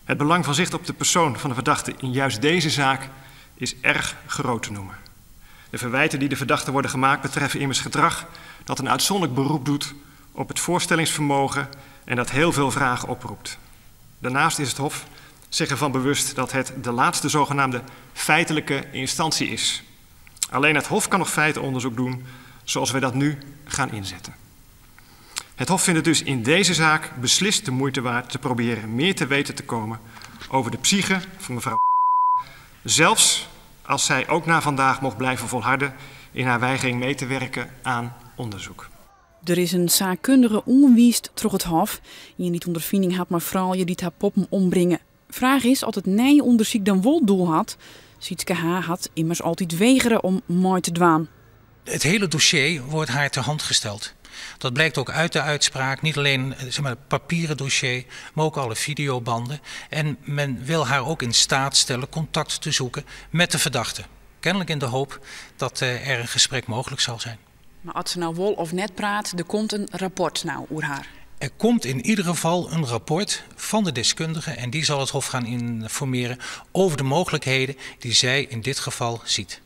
Het belang van zicht op de persoon van de verdachte in juist deze zaak is erg groot te noemen. De verwijten die de verdachte worden gemaakt betreffen immers gedrag dat een uitzonderlijk beroep doet op het voorstellingsvermogen en dat heel veel vragen oproept. Daarnaast is het Hof zich ervan bewust dat het de laatste zogenaamde feitelijke instantie is. Alleen het Hof kan nog feitenonderzoek doen zoals wij dat nu gaan inzetten. Het Hof vindt het dus in deze zaak beslist de moeite waard te proberen meer te weten te komen over de psyche van mevrouw, zelfs als zij ook na vandaag mocht blijven volharden in haar weigering mee te werken aan onderzoek. Der is in saakkundige oanwiisd troch it Hof. Ien dy't ûnderfining hat mei froulju dy't har poppen ombringe. Fraach is oft it nije ûndersyk dan wol doel hat. Sietske H. hat immers altyd wegere om mei te dwaan. Het hele dossier wordt haar ter hand gesteld. Dat blijkt ook uit de uitspraak. Niet alleen, zeg maar, het papieren dossier, maar ook alle videobanden. En men wil haar ook in staat stellen contact te zoeken met de verdachte. Kennelijk in de hoop dat er een gesprek mogelijk zal zijn. Mar as se no wol of net praat, der komt in rapport no oer har. Er komt in ieder geval een rapport van de deskundige en die zal het Hof gaan informeren over de mogelijkheden die zij in dit geval ziet.